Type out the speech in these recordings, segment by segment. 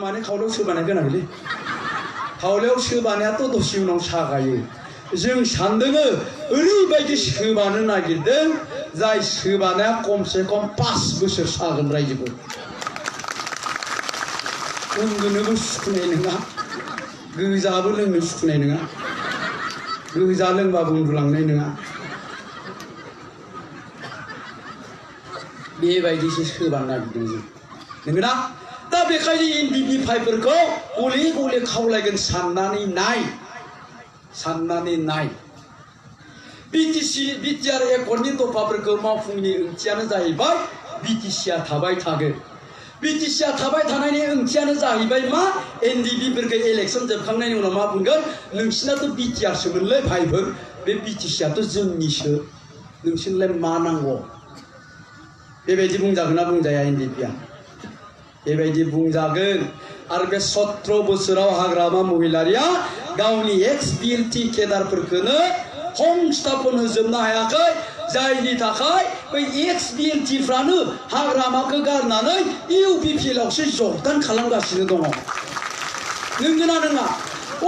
माने खावलायाव सोबानाय गोनांलै खावलायाव सोबानायाथ' दसे उनाव सागायो जों सानदोङो ओरैबायदि सोबानो नागिरदों जाय सोबानाया खमसे खम 5 बोसोर सागोन रायजोखौ उन्दुनोबो सुखुनाय नङा गोजाबो लोंनो सुखुनाय नङा गोजा लोंबाबो उन्दुलांनाय नङा बेबायदिसो सोबानो नागिरदों जों नंगौना दा बेखायनो एनडिपि फाइफोरखौ गले गले खावलायगोन साननानै नाय बिटिआर एकर्डनि दफाफोरखौ मावफुंनि ओंथियानो जाहैबाय बिटिसिआ थाबाय थागोन बिटिसिआ थाबाय थानायनि ओंथियानो जाहैबाय मा एनडिपिफोरखौ इलेक्सन जोबखांनायनि उनाव मा बुंगोन नोंसिनाथ' बिटिआरसोमोनलै भाइफोर बे बिटिसिआथ' जोंनिसो नोंसिनलाय मा नांगौ बेबायदि बुंजागोन ना बुंजाया एनडिपिआ बेबायदि बुंजागोन आरो बे 17 बोसोराव हाग्रामा महिलारिया गावनि एक्स बिएलटि केडारफोरखौनो संस्थापन होजोबनो हायाखै जायनि थाखाय बै एक्स बिएलटिफ्रानो हाग्रामाखौ गारनानै इउपिपिएलआवसो जगदान खालामगासिनो दङ नंगौना नङा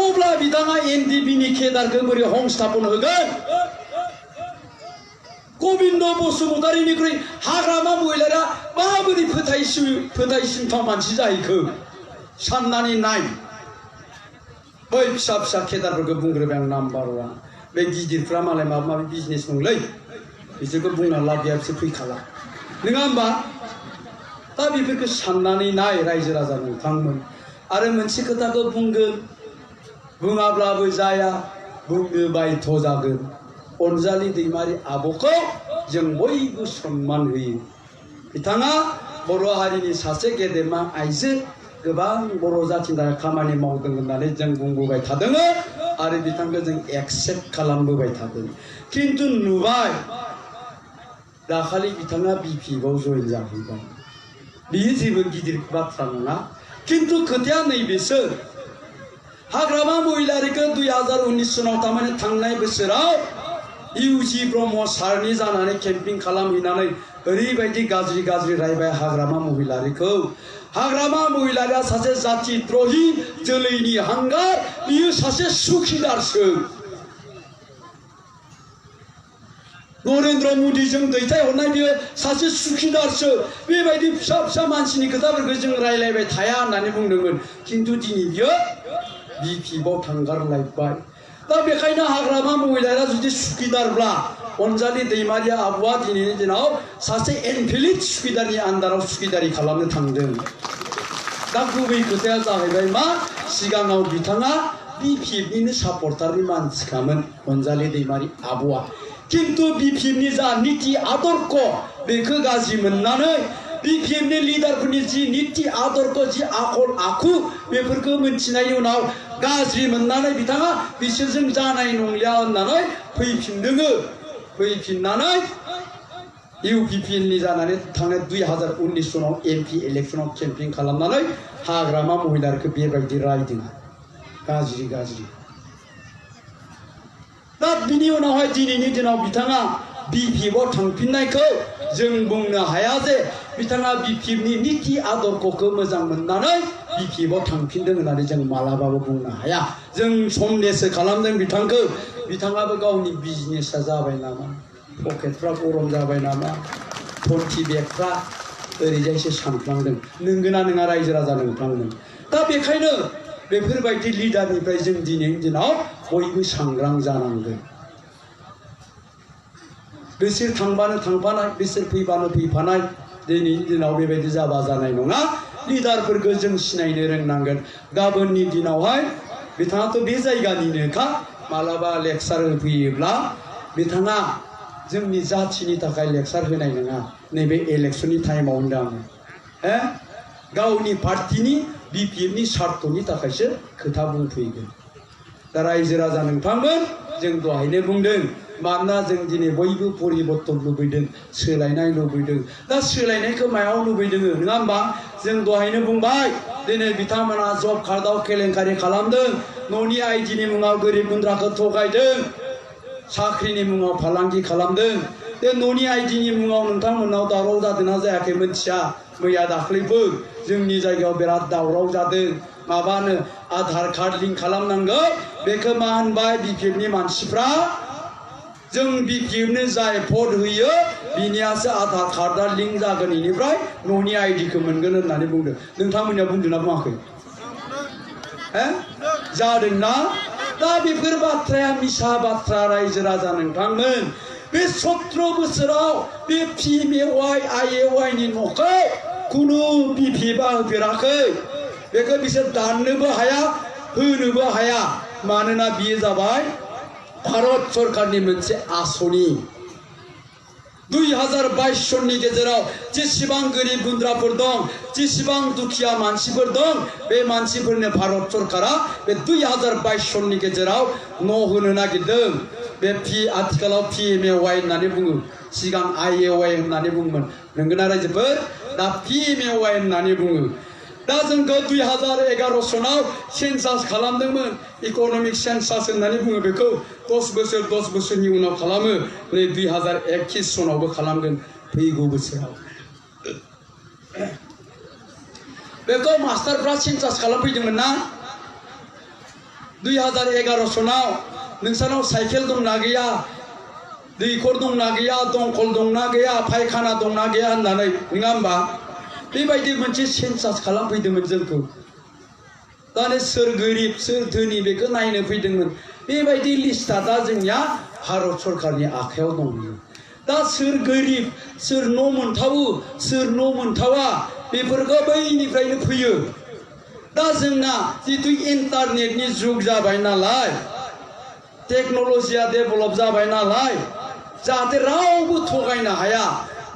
अब्ला बिथाङा एनडिपिनि केडारखौ बोरै संस्थापन होगोन गबिन्द बसुमतारीनिख्रुइ हाग्रामा महिलारिया माबोरै फोथायसिनथाव मानसि जाहैखो साननानै नाय बै फिसा फिसा केडारफोरखौ बुंग्रोबाय आं नाम्बार 1 बे गिदिरफ्रा मालाय माबा माबि बिजनेस दंलै बिसोरखौ बुंना लाब गैया बिसोर फैखाला नङा होमबा दा बेफोरखौ साननानै नाय रायजो राजा नोंथांमोन आरो मोनसे खोथाखौ बुंगोन बुङाब्लाबो जाया बुंनो बायध' जागोन अनजालि दैमारि आब'खौ जों बयबो सन्मान होयो बिथाङा बर' हारिनि सासे गेदेमा आइजो गोबां बर' जाथिनि थाखाय खामानि मावदों होननानै जों बुंबोबाय थादों आरो बिथांखौ जों एक्सेप्ट खालामबोबाय थादों खिन्थु नुबाय दाखालि बिथाङा बिपिएफआव जइन जाहैबाय बियो जेबो गिदिर बाथ्रा नङा खिन्थु खोथाया नैबेसो हाग्रामा महिलारिखौ 2019 सनाव थारमाने थांनाय बोसोराव इउजि ब्रह्म सारनि जानानै केम्पिं खालामहैनानै ओरैबायदि गाज्रि रायबाय हाग्रामा महिलारिखौ हाग्रामा महिलारिया सासे जाति द्रही जोलैनि हांगार बियो सासे सुखिदारसो नरेन्द्र मदिजों दैथायहरनाय बियो सासे सुखिदारसो बेबायदि फिसा फिसा मानसिनि खोथाफोरखौ जों रायलायबाय थाया होननानै बुंदोंमोन खिन्थु दिनै बियो बिपिएफआव थांगारलायबाय दा बेखायनो हाग्रामा महिलारिया जुदि सुखिदारब्ला अनजालि दैमारि आब'आ दिनैनि दिनाव सासे एनफिलिट सुखिदारनि आन्दाराव सुखिदारि खालामनो थांदों दा गुबै खोथाया जाहैबाय मा सिगाङाव बिथाङा बिपिएफनिनो सापर्टारनि मानसिखामोन अनजालि दैमारि आब'आ खिन्थु बिपिएफनि जा नीति आदर्श बेखौ गाज्रि मोननानै बिपिएफनि लिडारफोरनि जि नीति आदर्श जि आखल आखु बेफोरखौ मिन्थिनायनि उनाव गाज्रि मोननानै बिथाङा बिसोरजों जानाय नंलिया होननानै फैफिननानै इउपिपिएलनि जानानै थांनाय 2019 सनाव एमपि इलेक्सनाव केम्पिं खालामनानै हाग्रामा महिलारिखौ बेबायदि रायदों गाज्रि दा बिनि उनावहाय दिनैनि दिनाव बिथाङा बिपिएफआव थांफिननायखौ जों बुंनो हाया जे बिथाङा बिपिएफनि नीति आदर्शखौ मोजां मोननानै बिपिएफआव थांफिनदों होननानै जों मालाबाबो बुंनो हाया जों सन्देहसो खालामदों बिथांखौ बिथाङाबो गावनि बिजनेसा जाबाय नामा पकेटफ्रा गरम जाबाय नामा टन्टि बेगफ्रा ओरैजायसो सानफ्लांदों नंगौना नङा रायजो राजा नोंथांमोन दा बेखायनो बेफोरबायदि लिडारनिफ्राय जों दिनैनि दिनाव बयबो सांग्रां जानांगोन बिसोर थांबानो थांफानाय बिसोर फैबानो फैफानाय दिनैनि दिनाव बेबायदि जाबा जानाय नङा लिडारफोरखौ जों सिनायनो रोंनांगोन गाबोननि दिनावहाय बिथाङाथ' बे जायगानिनोखा मालाबा लेक्सार होफैयोब्ला बिथाङा जोंनि जाथिनि थाखाय लेक्सार होनाय नङा नैबे इलेक्सननि टाइमाव होनदों आङो गावनि पार्टिनि बिपिएफनि स्वार्थनि थाखायसो खोथा बुंफैगोन दा रायजो राजा नोंथांमोन जों दहायनो बुंदों मानोना जों दिनै बयबो परिबर्तन लुबैदों सोलायनाय लुबैदों दा सोलायनायखौ मायाव लुबैदों नङा होमबा जों दहायनो बुंबाय दिनै बिथांमोना जब कार्डआव केलेंकारि खालामदों न'नि आइडिनि मुङाव गोरिब गुन्द्राखौ थगायदों साख्रिनि मुङाव फालांगि खालामदों बे न'नि आइडिनि मुङाव नोंथांमोनाव दावराव जादोंना जायाखै मिथिया मैया दाख्लैबो जोंनि जायगायाव बिराद दावराव जादों माबानो आधार कार्ड लिंक खालामनांगौ बेखौ मा होनबाय बिपिएफनि मानसिफ्रा जों बिपिएफनो जाय भट होयो बिनियासो आधार कार्डआ लिंक जागोन इनिफ्राय न'नि आइडिखौ मोनगोन होननानै बुंदों नोंथांमोनहा बुंदोंना बुङाखै जादोंना दा बेफोर बाथ्राया मिसा बाथ्रा रायजो राजा नोंथांमोन बे 17 बोसोराव बे पिएमएवाइ आइएवाइनि न'खौ खुनु बिपिएफआ होफेराखै बेखौ बिसोर दाननोबो हाया होनोबो हाया मानोना बियो जाबाय भारत सरकारनि मोनसे आसनि 2022 सननि गेजेराव जेसेबां गोरिब गुन्द्राफोर दं जेसेबां दुखिया मानसिफोर दं बे मानसिफोरनो भारत सरकारा बे 2022 सननि गेजेराव न' होनो नागिरदों बे आथिखालाव पिएमएवाइ होननानै बुङो सिगां आइएवाइ होननानै बुङोमोन नंगौना रायजोफोर दा पिएमएवाइ होननानै बुङो दा जोंखौ 2011 सनाव सेन्सास खालामदोंमोन इक'नमिक सेन्सास होननानै बुङो बेखौ 10 बोसोरनि उनाव खालामो नै 2021 सनावबो खालामगोन फैगौ बोसोराव बेखौ मास्टारफ्रा सेन्सास खालामफैदोंमोन ना 2011 सनाव नोंसानाव साइकेल दंना गैया दैखर दंना गैया दंखल दंना गैया फायखाना दंना गैया होननानै नङा होमबा बेबायदि मोनसे सेन्सास खालामफैदोंमोन जोंखौ दाने सोर गोरिब सोर धोनि बेखौ नायनो फैदोंमोन बेबायदि लिस्टआ दा जोंनिया भारत सरकारनि आखायाव दङ दा सोर गोरिब सोर न' मोनथावो सोर न' मोनथावा बेफोरखौ बैनिफ्रायनो फैयो दा जोंना जितु इन्टारनेटनि जुग जाबाय नालाय टेक्न'लजिया डेभेलप जाबाय नालाय जाहाथे रावबो थगायनो हाया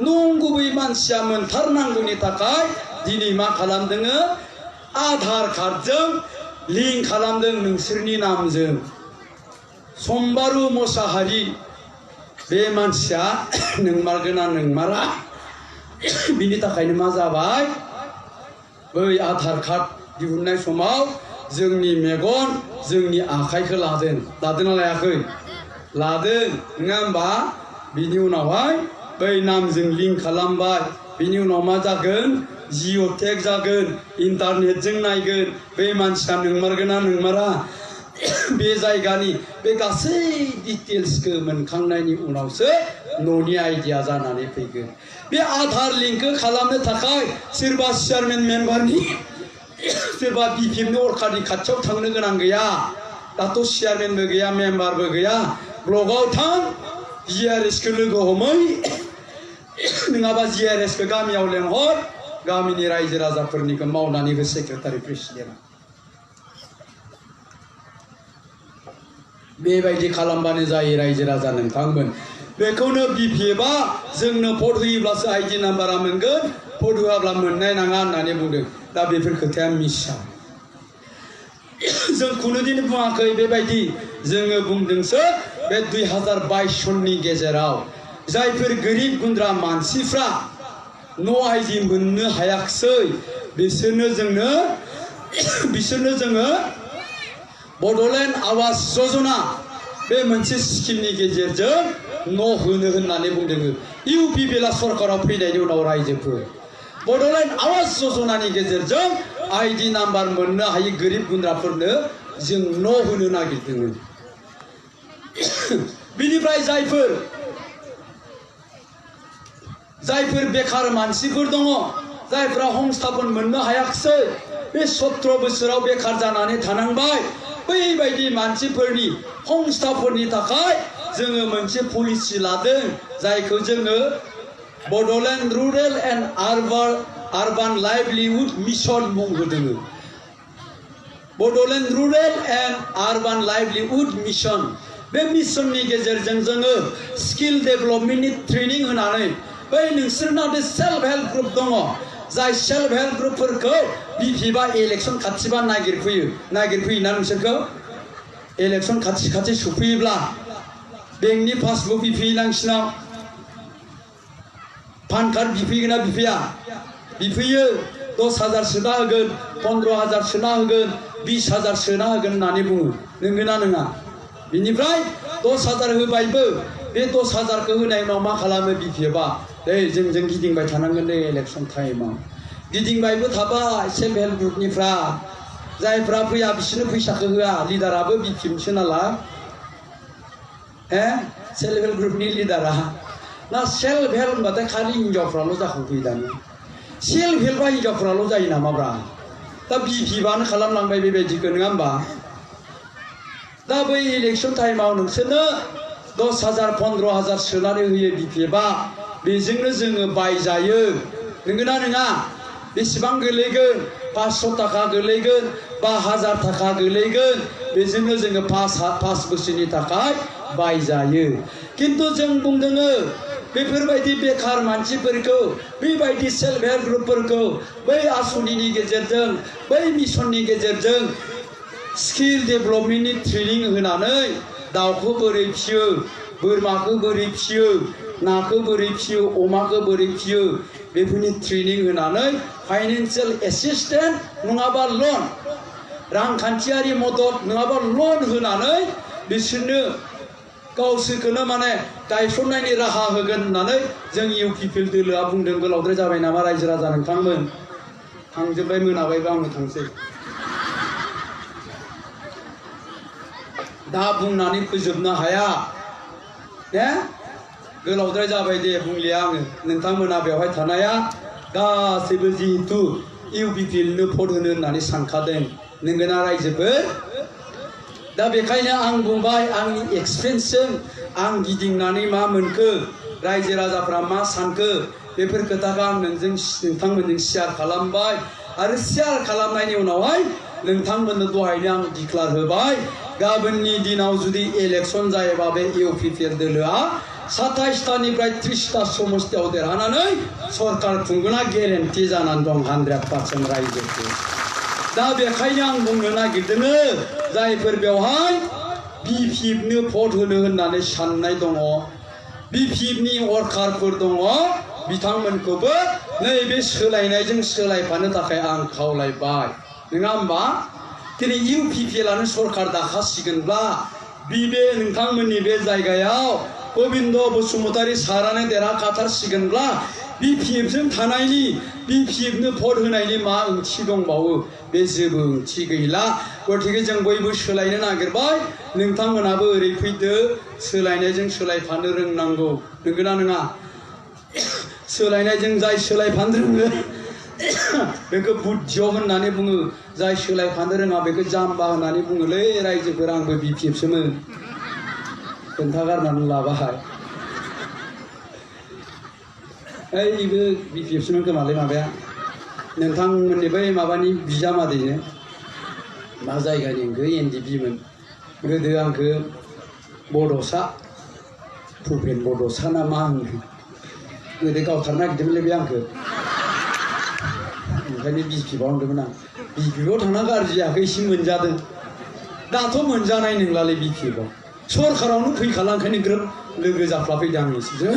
नंगुबै मानसिया मोनथारनांगौनि थाखाय दिनै मा खालामदों आधार कार्डजों लिंक खालामदों नोंसोरनि नामजों सम्बारु मोसाहारि बे मानसिया नोंमारगोना नोंमारा बिनि थाखायनो मा जाबाय बै आधार कार्ड दिहुननाय समाव जोंनि मेगन जोंनि आखाइखौ लादोंना लायाखै लादों नङा होमबा बिनि उनावहाय बै नामजों लिंक खालामबाय बिनि उनाव मा जागोन जिअ टेग जागोन इन्टारनेटजों नायगोन बे मानसिया नोंमारगोना नोंमारा बे जायगानि बे गासै डिटेल्सखौ मोनखांनायनि उनावसो न'नि आइडिया जानानै फैगोन बे आधार लिंकखौ खालामनो थाखाय सोरबा चेयारमेन मेम्बारनि सोरबा बिपिएफनि अरखारनि खाथियाव थांनो गोनां गैया दाथ' चेयारमेनबो गैया मेम्बारबो गैया ब्लकआव थां जिआरएसखौ लोगो हमै नङाबा जिआरएसखौ गामियाव लेंहर गामिनि रायजो राजाफोरनिखौ मावनानै हो सेक्रेटारि प्रेसिडेन्ट बेबायदि खालामबानो जायो रायजो राजा नोंथांमोन बेखौनो बिपिएफआ जोंनो भट होयोब्लासो आइडि नाम्बारा मोनगोन भट होआब्ला मोननाय नङा होननानै बुंदों दा बेफोर खोथाया मिसा जों खुनुदिन बुङाखै बेबायदि जोङो बुंदोंसो बे 2022 सननि गेजेराव जायफोर गोरिब गुन्द्रा मानसिफ्रा न' आइडि मोननो हायाखिसै बिसोरनो जोङो बड'लेण्ड आवास यजना बे मोनसे स्किमनि गेजेरजों न' होनो होननानै बुंदों इउपिपिएलआ सरकाराव फैनायनि उनाव रायजोफोर बड'लेण्ड आवास यजनानि गेजेरजों आइडि नाम्बार मोननो हायै गोरिब गुन्द्राफोरनो जों न' होनो नागिरदों बिनिफ्राय जायफोर बेकार मानसिफोर दङ जायफ्रा हमस्थापन मोननो हायाखिसै बे 17 बोसोराव बेकार जानानै थानांबाय बैबायदि मानसिफोरनि हमस्थापननि थाखाय जोङो मोनसे पलिसि लादों जायखौ जोङो Bodoland rural and urban livelihood mission मुं होदों Bodoland rural and urban livelihood Mission Bay मिशननि गेजेरजों जोङो स्किल डेभेलपमेन्टनि ट्रेनिं होनानै बै नोंसोरना बे सेल्फ हेल्प ग्रुप दङ जाय सेल्फ हेल्प ग्रुपफोरखौ बिपिएफआ इलेक्सन खाथिबा नागिरफैयोना नोंसोरखौ इलेक्सन खाथि सफैयोब्ला बेंकनि पासबुक बिफैयो नोंसिनाव पान कार्ड बिफैगोना बिफैया बिफैयो 10,000 सोना होगोन 15,000 सोना होगोन 20,000 सोना होगोन होननानै बुङो नंगौना नङा बिनिफ्राय 10,000 होबायबो बे 10,000खौ होनाय उनाव मा खालामो बिपिएफआ जों गिदिंबाय थानांगोन इलेक्सन टाइमाव गिदिंबायबो थाबाय सेल्फ हेल्प ग्रुपनिफ्रा जायफ्रा फैया बिसोरनो फैसाखौ होआ लिडाराबो बिपिएमसो नालाय सेल्फ हेल्प ग्रुपनि लिडारा ना सेल्फ हेल्प होनबाथाय खालि हिनजावफ्राल' जाखांफैयो दानिया सेल्फ हेल्पआ हिनजावफ्राल' जायो नामाब्रा दा बिपिएफआनो खालामलांबाय बेबायदिखौ नङा होमबा दा बै इलेक्सन टाइमाव नोंसोरनो 10,000 15,000 सोनानै होयो बिपिएफआ बेजोंनो जोङो बायजायो नंगौना नङा बेसेबां गोलैगोन 500 थाखा गोलैगोन बा 1000 थाखा गोलैगोन बेजोंनो जोङो 5 बोसोरनि थाखाय बायजायो किन्तु जों बुंदोङो बेफोरबायदि बेकार मानसिफोरखौ बेबायदि सेल्फ हेल्प ग्रुपफोरखौ बै आसनिनि गेजेरजों बै मिशननि गेजेरजों स्किल डेभेलपमेन्टनि ट्रेनिं होनानै दाउखौ बोरै फियो बोरमाखौ बोरै फियो नाखौ बोरै फियो अमाखौ बोरै फियो बेफोरनि ट्रेनिं होनानै फाइनान्सियेल एसिस्टेन्ट नङाबा लन रांखान्थियारि मदद नङाबा लन होनानै बिसोरनो गावसोरखौनो माने गायसननायनि राहा होगोन होननानै जों इउपिपिएल दोलोआ बुंदों गोलावद्राय जाबाय नामा रायजो राजा नोंथांमोन थांजोब्बाय मोनाबायबा आंनो थांसै दा बुंनानै फोजोबनो हाया गोलावद्राय जाबाय दे बुंलिया आङो नोंथांमोना बेवहाय थानाया गासैबो जिहेतु इउपिपिएलनो भट होनो होननानै सानखादों नोंगोना रायजोफोर दा बेखायनो आं बुंबाय आंनि एक्सपिरियेन्सजों आं गिदिंनानै मा मोनखो रायजो राजाफ्रा मा सानखो बेफोर खोथाखौ आं नोंथांमोनजों शेयार खालामबाय आरो शेयार खालामनायनि उनावहाय नोंथांमोननो दहायनो आं डिक्लार होबाय गाबोननि दिनाव जुदि इलेक्सन जायोबा बे इउपिपिएल दोलोआ 27टानिफ्राय 30टा समस्तियाव देरहानानै सरकार खुंगोना गेरेन्टि जानानै दं 100% रायजोखौ दा बेखायनो आं बुंनो नागिरदों जायफोर बेवहाय बिपिएफनो भट होनो होननानै साननाय दङ बिपिएफनि वर्कारफोर दङ बिथांमोनखौबो नैबे सोलायनायजों सोलायफानो थाखाय आं खावलायबाय नङा होमबा दिनै इउपिपिएलआनो सरकार दाखासिगोनब्ला बे नोंथांमोननि बे जायगायाव गबिन्द बसुमतारी सारानो देरहाखाथारसिगोनब्ला बिपिएफजों थानायनि बिपिएफनो भट होनायनि मा ओंथि दंबावो बे जेबो ओंथि गैला गतिके जों बयबो सोलायनो नागिरबाय नोंथांमोनाबो ओरै फैदो सोलायनायजों सोलायफानो रोंनांगौ नंगौना नङा सोलायनायजों जाय सोलायफानो रोङो बेखौ बुद्धिय होननानै बुङो जाय सोलायफानो रोङा बेखौ जाम्बा होननानै बुङोलै रायजोफोर आंबो बिपिएफसोमोन खोन्थागारनानै लाबाय ओइबो बिपिएफसोमोन खोमालै माबाया नोंथांमोननि बै माबानि बिजामादैनो मा जायगानि आंखौ एनडिपिमोन गोदो आंखौ बड'सा भुपेन बड'सा ना मा होनो गोदो गावथारनो नागिरदोंमोनलै बे आंखौ ओंखायनो बिपिएफआव होनदोंमोन आं बिपिएफआव थांना गाज्रि जायाखै एसे मोनजादों दाथ' मोनजानाय नंलालै बिपिएफआव सरकारावनो फैखाला ओंखायनो ग्रोब लोगो जाफ्लाफैदों आं एसेजों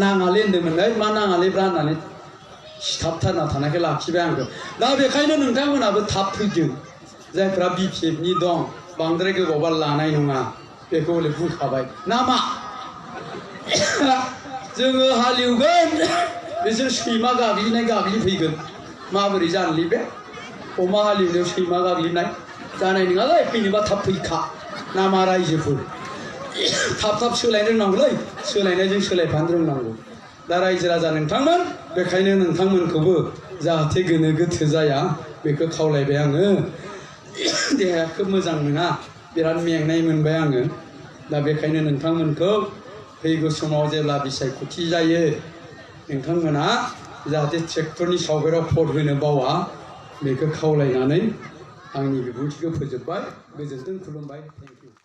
नाङालै होनदोंमोनलाय मा नाङालैब्रा होननानै सिथाबथारना थानायखाय लाखिबाय आंखौ दा बेखायनो नोंथांमोनाबो थाब फैदो जायफ्रा बिपिएफनि दं बांद्राय गोबावबा लानाय नङा बेखौ हले बुंखाबाय ना मा जोङो हालेवगोन बिसोर सैमा गाग्लिफैगोन माबोरै जानोलै बे अमा हालेवनायाव सैमा गाग्लिनाय जानाय नङालै फैनोबा थाब फैखा नामा रायजोफोर थाब सोलायनो रोंनांगौलै सोलायनायजों सोलायफानो रोंनांगौ दा रायजो राजा नोंथांमोन बेखायनो नोंथांमोनखौबो जाहाथे गोनो गोथो जाया बेखौ खावलायबाय आङो देहाया खोब मोजां नङा बिराद मेंनाय मोनबाय आङो दा बेखायनो नोंथांमोनखौ फैगौ समाव जेब्ला बिसायख'थि जायो नोंथांमोना जाहाथे ट्रेक्टरनि सावगारियाव भट होनो बावा बेखौ खावलायनानै आंनि बिबुंथिखौ फोजोबबाय गोजोन्थों खुलुमबाय थेंक इउ